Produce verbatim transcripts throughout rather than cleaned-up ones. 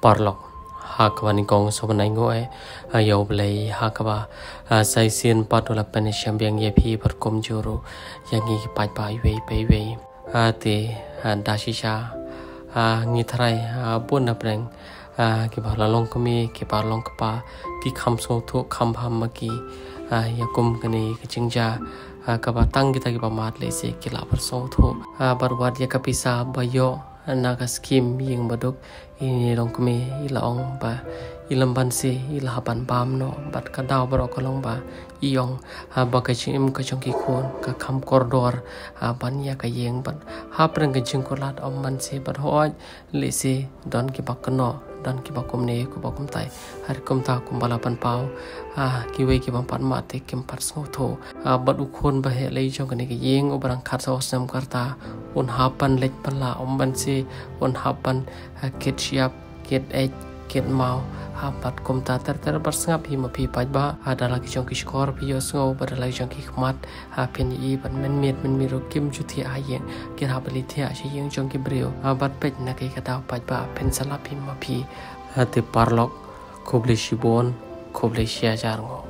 Paralok, ha kaba nyngkong sngewbha ai nguh eh ïa U Blei ha kaba sa shisien pat u la pynïashem biang ïa phi bad kumjuh ruh ïa ngi ki paidbah iwei pa iwei. Te da shisha ngi tharai bun na pdeng kiba la long kmie, kiba long kpa, ki kham sngewthuh kham bha ma ki ïa kum kane ka jingjia kaba tang kita kiba mad lehse ki lah ban sngewthuh. Bad wat ïa ka pisa ba ïoh na ka skim ïing baduk, ine long kmie i la ong ba i lem ban se i la hap ban bam noh, bad ka daw baroh ka long ba i ong ba ka jingim ka jong ki khun ka kham kordor ban ïa ka ïing, bad hapdeng ka jingkulat ym ban se bad hooid lehse don kiba kynnoh, don kiba kumne kiba kumtai. Hynrei kumta kumba la pynpaw kiwei kiba ym pat mad te kim pat sngewthuh. Bad u khun ba heh lei jong kane ka ïing uba dang khatsaw snem ka rta un hap ban leit bylla, ym ban se, un hap ban kit shyiap, kit eit, kit maw. Bad kumta ter ter bad sngap hi ma phi paidbah, da la ki jong ki shkor phi ïohsngew, bad da la ki jong ki khmat phin ïohi, bad mynmiet mynmiet ruh kim ju thiah ha ïing, ki hap ban leit thiah sha ïing jong ki briew. Bad peit na kaei ka daw paidbah, phin sa lap hi ma phi. Te paralok, khublei shibun, khublei shihajar nguh.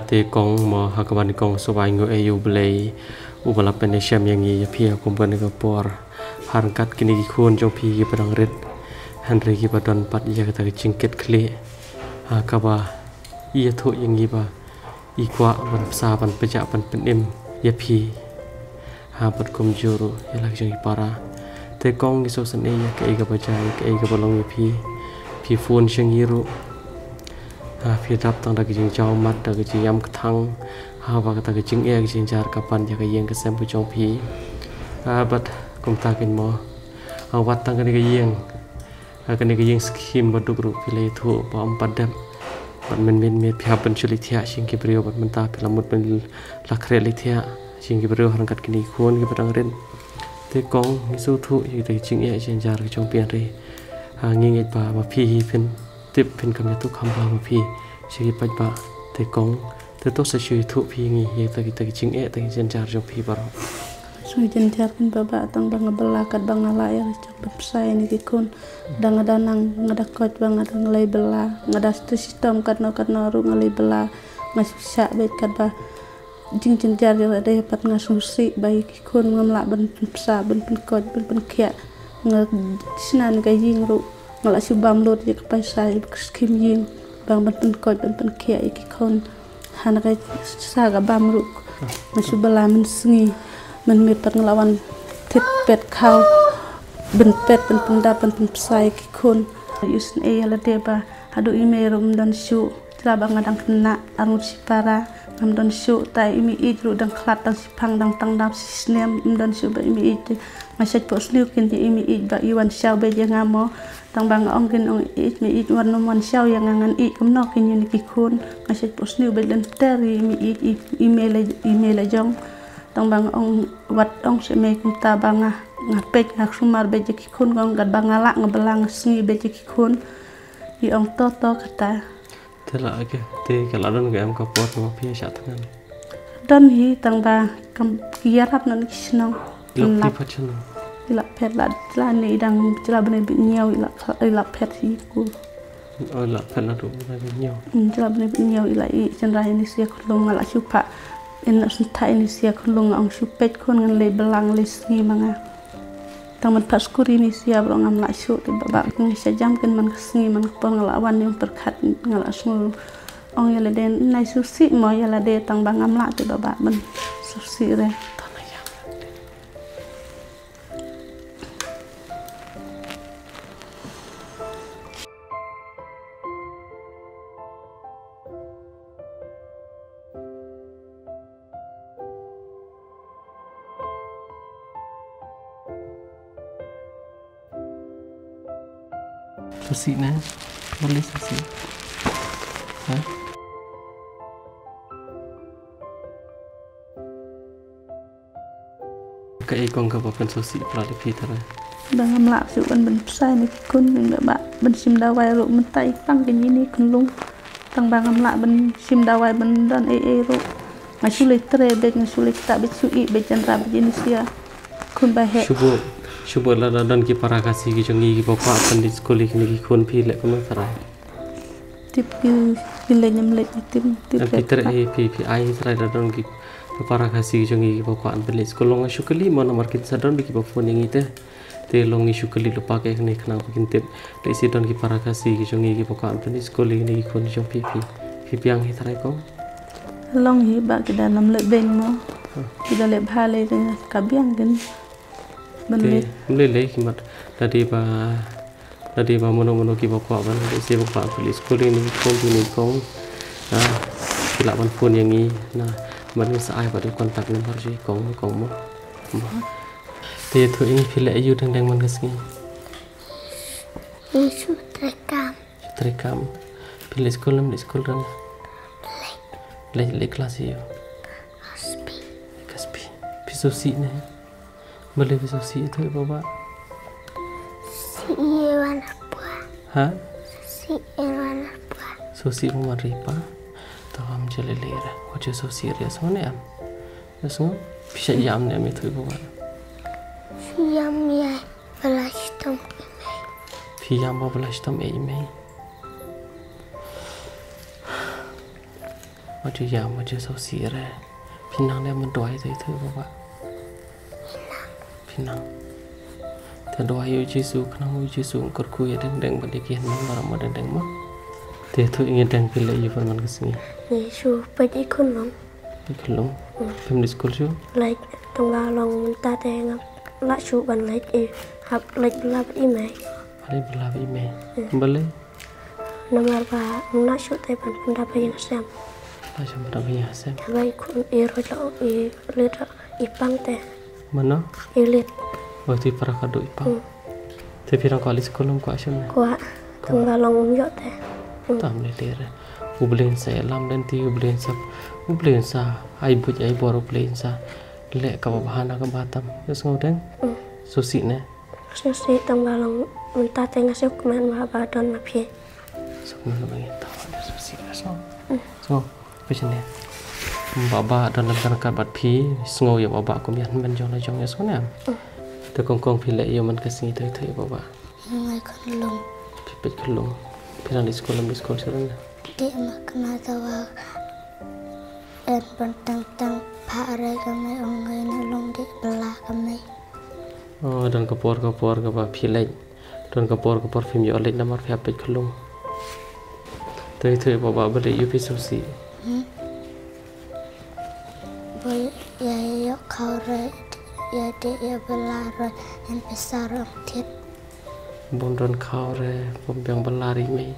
Te kong mo, ha kaba nyngkong sngewbha ai nguh eh ïa U Blei uba la pynïashem ïa ngi ïa phi ha kum kane ka por, ha ryngkat kine ki khun jong phi kiba dang rit, hynrei kiba don pat ïa kata ka jingkitkhlieh ha kaba i ïathuh ïa ngi ba i kwah ban bsa, ban pynjah, ban pynim ïa phi bad kumjuh ruh ïa la ki jong ki para. Te kong, ngi sngewsynei ïa kaei kaba jia, ïa kaei kaba long ïa phi. Phi phone sha ngi ruh, phi dap tang da ka jingjaw mat, da ka jingïam kthang ha kaba kata ka jingeh ka jingjia ka pan ïa ka ïing ka sem ka jong phi. Bad kumta keiñ mo, wat tang kane ka ïing, kane ka ïing skim baduk ruh phi la ïathuh ba ym pat dep, bad mynmiet miet phi hap ban shu leit thiah sha ïing ki briew, bad mynta phi la mut ban la khreh leit thiah sha ïing ki briew ha ryngkat kine ki khun kiba dang rit. Te kong, ngi sngewthuh ïa kata ka jingeh jingjia ka jong phi, hynrei ngi ngeit ba ma phi hi phin tip, phin kham ïathuh kham bha ma phi sha ki paidbah. Te kong, te to sa shu ïathuh phi ïa ngi ïa kata ka jingeh, kata ka jingjia jong phi baroh. Sngewjynjar keiñ Bah, tang ba nga bylla katba nga lah ïa ka jingpynbsa ïa kine ki khun. Da nga da nang, nga da koit ba nga dang leit bylla, nga da shitom katno katno ruh nga leit bylla, nga shu shah beit katba jingjynjar ïa lade. Pat nga sngewsih ba ïa ki khun ngam lah ban pynbsa, ban pynkoit, ban pynkhiah. Nga shna na ka ïing ruh nga lah shu bam lut ïa ka paisa ïa ka skim ïing ba ban pynkoit, ban pynkhiah ïa ki khun. Ha na ka sa ka bam ruh nga shu bylla mynsngi, mynmiet pat nga la wan thied pet khaw, ban pet, ban pyndap, ban pynbsa ïa ki khun. Ïohsngew ïa lade ba haduh i mei ruh ym don shuh. Jylla ba nga dang khynnah arngut shipara, ngam don shuh. Ta i mei ïeit ruh dang khlad, dang shiphang, dang tang dang shisnem, ym don shuh ba i mei ïeit. Nga shait phohsniew keiñ ïa i mei ïeit ba i wan shaw beit ïa nga mo. Tang ba nga ong keiñ, ong ïeit, mei ïeit, wat nym wan shaw ïa nga, ngan ïeit kumno keiñ ïa kine ki khun. Nga shait phohsniew beit lynter ïa i mei ïeit, i, i mei la, i mei la jong. Tang ba nga ong, wat ong seh mei kumta ba nga, nga peit, nga sumar beit ïa ki khun, kong, katba nga lah nga bylla, nga sngi beit ïa ki khun. I ong to to kata. Te la, okay, te ka la don ka em ka por kaba phi ïa shah thngan? Don hi, tang ba kam ki ïarap na ki shnong. Ki la phet shnong? Ki la phet la, la ne i dang, ki la bnai bit hynñiew, i la, i la phet hi ku. Oh, i la phet naduh bnai bit hynñiew. Hmm, ki la bnai bit hynñiew, i la ïeit shynrang ïa i Nesia khunlung, nga la shu phah. In la sngewthuh ïa i Nesia khunlung, nga ong shu peit khun, ngan leit bylla, ngan leit sngi ma nga. Tang ban phah skur ïa i Nesia baroh ngam lah shuh te Bah, nga shah jam keiñ man ka sngi man ka por, nga la wan ïa u pyrkhat, nga la sngew ong ïa lade, nai sngewsih mo ïa lade, tang ba ngam lah te Bah ban sngewsih re. Sngewsih ne? Balei sngewsih? Ha? Kaei kong kaba pynsngewsih palat ïa phi trai? Ba ngam lah shuh ban, ban pynshai na ki khun, ba, ba ban shim dawai ruh mynta i pang kine ki khyllung. Tang ba ngam lah ban shim dawai ban don ei ei ruh. Nga shu leit trei beit, nga shu leit ktah beit, shu ïeh beit, jan rah beit ïa ki khun ba heh. Shu bud, shu bud lada don ki para Khasi ki jong ngi kiba kwah pynleit skul ïa kine ki khun, phi leh kumno trai? Tip ki, ki leh, ngam leh, tip, tip. Phi leh trei, phi, phi ai trai lada don ki para Khasi ki jong ngi kiba kwah pynleit skul, long nga shu kylli mo, namar kin sa don beit kiba phone ïa ngi te. Te long ngi shu kylli lypa ïa kane khnang ba kin tip. Lehse don ki para Khasi ki jong ngi kiba kwah pynleit skul ïa kine ki khun jong phi, phi, phi biang hi trai kong? Long hi ba ki da lam leh beiñ mo. Ki da leh bha lei, ka biang kin. Ban leh. Te lei lei ki mat, lada ba, lada ba mano mano kiba kwah ban, lehse ba kwah pynleit skul ïa kine ki khun, kine ki kong. Na, ki lah ban phone ïa ngi, na, ban ngin sa ai pat ïa u contact number jong i kong, kong mo. Mo. Te ïathuh ïa ngi, phi leh aïu dang dang man ka sngi? Ngi shu trei kam. Shu trei kam. Phi leit skul, lem leit skul dang? Leit. Leit, leit klas aïu? Klas B. Klas B. Phi sngewsih ne? Balei phi sngewsih, ïathuh ïa baba. Sngewsih wan ha pa. Ha? Sngewsih wan ha pa. Sngewsih wan ha pa. Tang ym jia lei lei re. Wat ju sngewsih re, sngew ne em? Sngew, phi shait ïam ne em, ïathuh ïa baba. Phi ïam ïa ba la shitom ïa i mei. Phi ïam ba ba la shitom ïa i mei. Wat ju ïam, wat ju sngewsih re. Phi nang ne em ban duwai, ïathuh ïa baba. Phi nang. Te duwai ïa u Jisu, khnang u Jisu un kyrkhu ïa deng deng bad ïa ki hynmen baroh mo, deng deng mo. Te ïathuh ïa ngi deng, phi leh aïu pat man ka sngi? Ngi shu peit ïa ki khyllung. Peit khyllung. Hmm. Phim leit skul shuh? Leit, tang ba long mynta te ngam lah shuh ban leit, i hap leit bylla bad i mei. Leit bylla bad i mei. Hmm. Balei? Namar ba ngam lah shuh te ban pyndap ha ïing ha sem. Lah shuh pyndap ha ïing ha sem. Haba i khun i Roy la, i Lid la, i pang te. Mano? I Lid. Oh, te i para khadduh i pang. Hmm. Te phi dang kwah leit skul, ym kwah shuh ne? Kwah. Kwah. Tang ba long ym ïoh te. Hmm. Tam lei lei re. U Blei un sa ïalam lynti, U Blei un sa, U Blei un sa ai buit ai bor, U Blei un sa leh kaba bha na ka bha tam. Ïohsngew deng? Hmm. Sngewsih ne? Sngewsih, tang ba long mynta te nga sngewkmen ba, ba don ma phi. Sngewkmen ba ngi tang ba sngewsih, sngewsih. Mm. Sngewsih, phi sngewsih. Baba don lem ryngkat bad phi, sngew ïa baba kum ïa hynmen jong la jong, ïohsngew ne em? Mm. Te kong kong, phi leh aïu man ka sngi, ïathuh ïa baba. Ngi peit khyllung. Phi peit khyllung. Phi dang leit skul, lem leit skul shuh ne? Dei ma kane dawa. Yn pynthang thang pha re ka mei, ong ngi na long dei bylla ka mei. Oh, don ka por ka por kaba phi leit. Don ka por ka por phim ïoh leit namar phi hap peit khyllung. Te ïathuh ïa baba, balei ïoh phi sngewsih? Hmm? Ba ïa ïoh khaw re, ïa dei ïa bylla re, yn pisa re ong thied. Bym don khaw re, bym biang bylla re mei.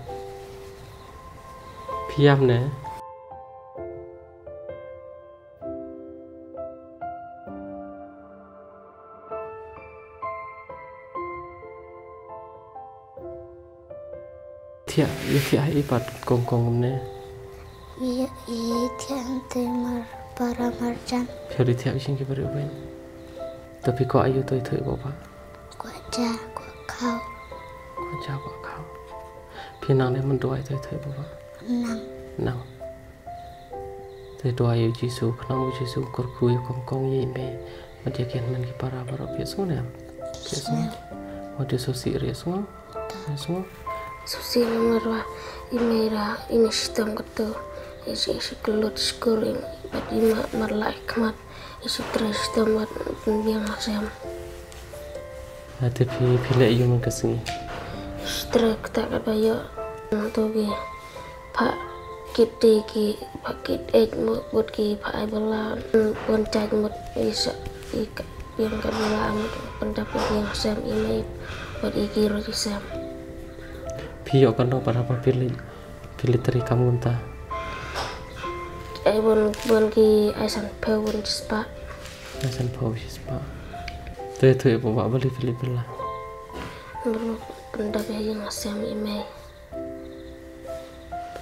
Phi ïam ne? Thiah, ïa thiah ha i pat kong kong ne? Ïa, ïa thiah hangtei mar para marjan. Phi ïa thiah shisien ki briew beiñ. To phi kwah aïu, to ïathuh ïa baba. Kwah ja, kwah khaw. Kwah ja, kwah khaw. Phi nang ne em ban duwai, to ïathuh ïa baba. Nang. Nang. Te duwai ïa u Jisu, khnang u Jisu un kyrkhu ïa kong kong, ïa i mei bad ïa ki hynmen ki para baroh, phi sngew ne em? Phi sngew. Wat ju sngewsih re, sngew. Sngew. Sngewsih namar ba i mei ruh i mei shitom katto. I shu, i shu kyllut skur, i bad i mei mar la i khmat. I shu trei shitom bad pynbiang ha sem. Te phi, phi leh aïu man ka sngi? I shu trei ktah katba ïoh. Nangta ki phah kit te, ki phah kit eit mut, bad ki phah ai bylla, mm, bun jait mut, i sa, i ka, biang ka bylla mut, pyndap ïa ki ïing sem i mei, bad ïa ki ruh ki sem. Phi ïoh katno pat haba phi leit, phi leit trei kam kumta? Ai bun, bun ki ai sanphew bun shispah. Ai sanphew shispah. Te ïathuh ïa baba, balei phi leit bylla? Bun pyndap ïa ki ïing sem i mei.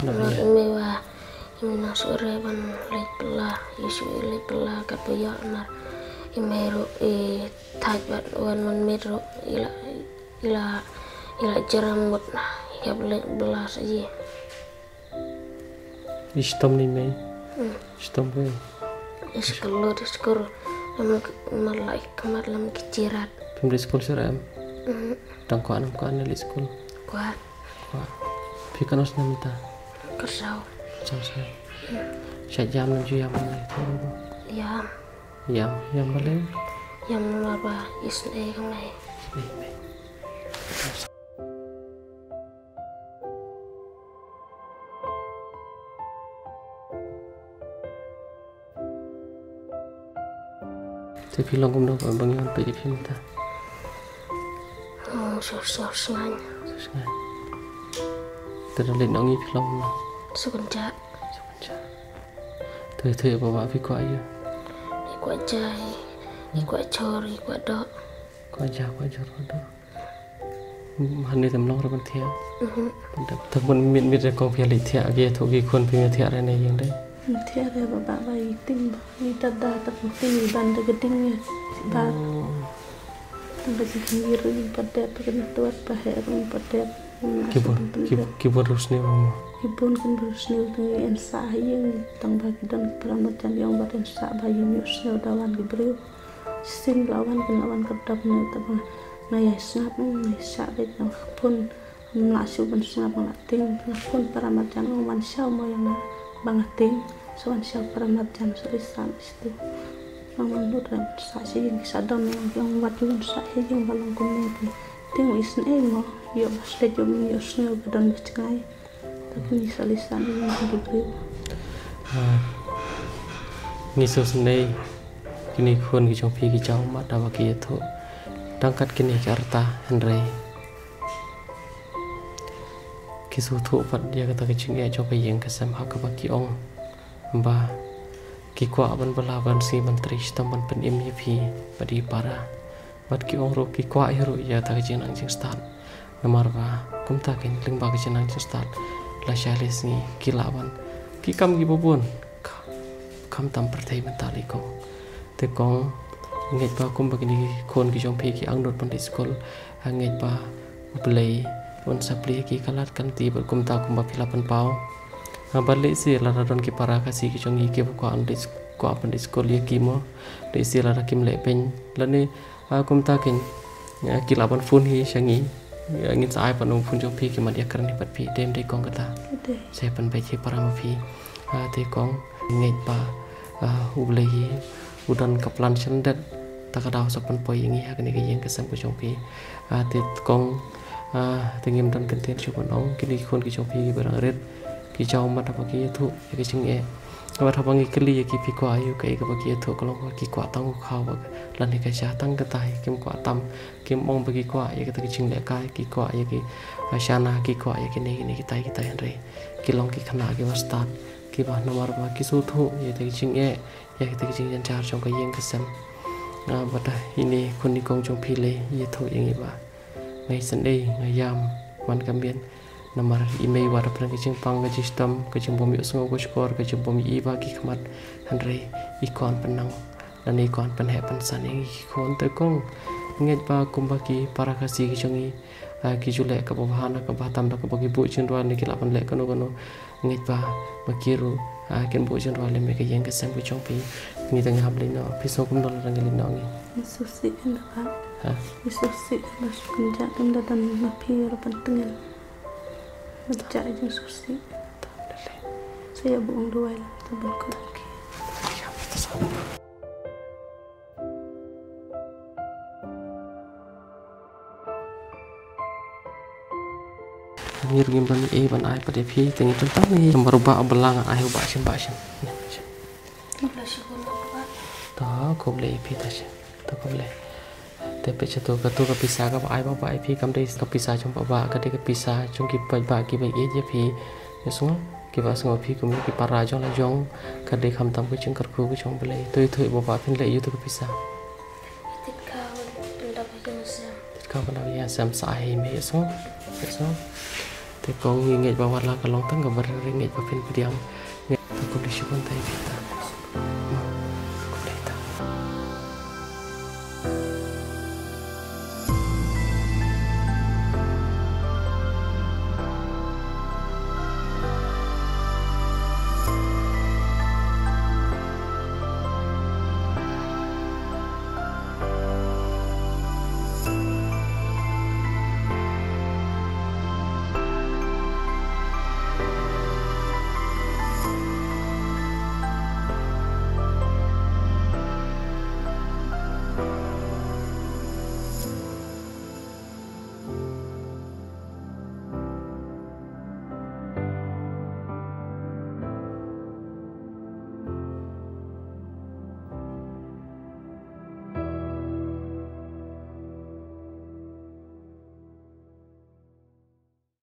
Namar i mei ba i mei nang shu re ban leit bylla, i shu leit bylla katba ïoh namar I mei ruh i thait bad wan mynmiet ruh i la, i la, i la jram mut na i hap leit bylla sa ïa. I shitom ne i mei? Hmm. Shitom ko i? I skul lut i skul. Lam ki mat la i khmat lam ki jirat. Phim dei skul sir em? Hmm. Dang kwah nam kwah ne leit skul? Kwah. Kwah. Phi katno snem mynta? Ka saw. Saw snem. Hmm. Sha ïam nam ju ïam ne? Ïam. Ïam, ïam balei? Ïam namar ba isynei ka mei. Isynei mei. Te phi long kumno ba ngi wan peit ïa phi mynta? Oh, sngewsih, sngewsih. Sngewsih. Te da leit noh ngi phi long kumno? Sngewsih. Sngewsih. Te, te ba, ba phi kwah ïa? Ïa kwah jai, ïa kwah jhur, ïa kwah doh. Kwah jai, kwah jhur, kwah doh. Hangne te ym long ruh ban thiah. Mhm. Ban dep te ban miet miet re kong phi ïa leit thiah, ki ïathuh ki khun phi ïa thiah re ne ïing de. Ym thiah re ba, ba, ba i ting ba i dada ta pun ting i ban da ka ding ïa ba. Oh. Tang ba ki kmie ruh i ba dep ba ka na tuat ba heh ruh i ba dep. Ki bun, ki, ki bun ruh sniew mo. Ki bun kin bun sniew tang i en sah ha ïing tang ba ki don para marjan ïong ba en sah ba ïing ïoh sniew da wan ki briew. Shisien la wan kin la wan ka dap ne ta ba nga ïa sngap nga ïa sah beit nga khapun. Nga la shu ban sngap nga la ting nga khun para marjan nga wan shaw mo ïa nga ba nga ting sa wan shaw para marjan sa i sah shisien. Nga man lut ran sah sha ïing ki sa don nga wan wat wan sah sha ïing ba long kumne ki ting isynei mo ïoh ba slet ïoh sniew ba don ba jngai. Ngi sngewsih ne kine ki khun ki jong phi, kine ki khun ki jong phi ki jaw ummat haba ki ïathuh tang kat kine ki rta, hynrei ki sngewthuh pat ïa kata ka jingeh jong ka ïing ka sem ha kaba ki ong ba ki kwah ban bylla ban sngi ban trei shitom ban pynim ïa phi bad ïa i para. Bad ki ong ruh ki kwah hi ruh ïa kata ka jingnang jingstad. Namar ba kumta kein lyngba ka jingnang jingstad la shai lai sngi ki lah ban, ki kam kiba bun, khamtam pyrthei mynta lei kong. Te kong, ngeit ba kumba kine ki khun ki jong phi ki angnud ban leit skul, ngeit ba U Blei un sa plie ki ka lad ka lynti bad kumta kumba phi la pynpaw. Bad lehse lada don ki para Khasi ki jong ngi kiba kwah ban leit, kwah ban leit skul ïa ki mo, lehse lada kim leh pyn lane Ah, kumta kein, ah, ki lah ban phone hi sha ngi. Ah, ngin sa ai pat u phone jong phi ki mat ïakren hi pat phi. Dei ym dei kong kata? Dei. Sa ai pat beit hi para ma phi. Ah, te kong, ngeit ba, ah, U Blei hi u don ka plan shen det. Ta ka daw sa pynpoi ïa ngi ha kane ka ïing ka sem ka jong phi. Ah, te kong, ah, te ngim don kyntien shuh ban ong, kine ki khun ki jong phi kiba dang rit, ki jaw ummat haba ki ïathuh ïa ka jingeh. Bad haba ngi kylli ïa ki phi kwah aïu, kaei kaba ki ïathuh ka long ba ki kwah tang u khaw ba lane ka ja tang kata hi, kim kwah tam, kim ong ba ki kwah ïa kata ka jinglehkai, ki kwah ïa ki, ah, shana, ki kwah ïa kine kine kitai kitai, hynrei ki long ki khynnah kiba stad, kiba namar ba ki sngewthuh ïa kata ka jingeh, ïa kata ka jingjynjar jong ka ïing ka sem. Ah, bad ine i khun i kong jong phi lei i ïathuh ïa ngi ba nga isynei, nga ïam man ka miet. Namar i mei wat hapdeng ka jingpang ka jingshitom, ka jingbym ïohsngew ka shkor, ka jingbym ïohi ba ki khmat, hynrei i kwah pynnang lane i kwah pynheh pynsan ïa ngi ki khun. Te kong, ngeit ba kumba ki para Khasi ki jong ngi, ah, ki ju leh kaba bha na kaba tam da kaba ki buh jingrwai ne ki lah ban leh kano kano. Ngeit ba ma ki ruh, ah, kin buh jingrwai lem ïa ka ïing ka sem ka jong phi. Ngi dang hap leit noh, phi sngew kumno lada ngi leit noh ngi? Ngi sngewsih ynda ka. Ha? Ngi sngewsih ynda shu pynjah ynda don ma phi ruh ban tngen. Ngi jah jingsngewsih. Sa ïa buh ong duwai lang ta ban kut ki. Ngir ngim don ei ban ai pat ïa phi, te ngi tang tang ni. Namar u bah u bylla ngan ai u bah shen, bah shen. Ta khublei ïa phi ta shen. Ta khublei. Te peit sha tu, katu ka pisa kaba ai bah bah ïa phi kam dei ka pisa jong bah bah, ka dei ka pisa jong ki paidbah kiba ïeit ïa phi. Ïohsngew, kiba sngew phi kum ki para jong la jong, ka dei khamtam ka jingkyrkhu ka jong U Blei. Te ïathuh ïa bah bah phin leh ïa tu ka pisa. Tit ka pyndap ïa ka sem. Tit ka pyndap ïa ka sem sa ai mei ïohsngew. Ïohsngew. Te kong ngi ngeit ba wat la ka long tang kaba reng, ngeit ba phin pdiang. Ngeit ba kum dei shibun tai phi ta.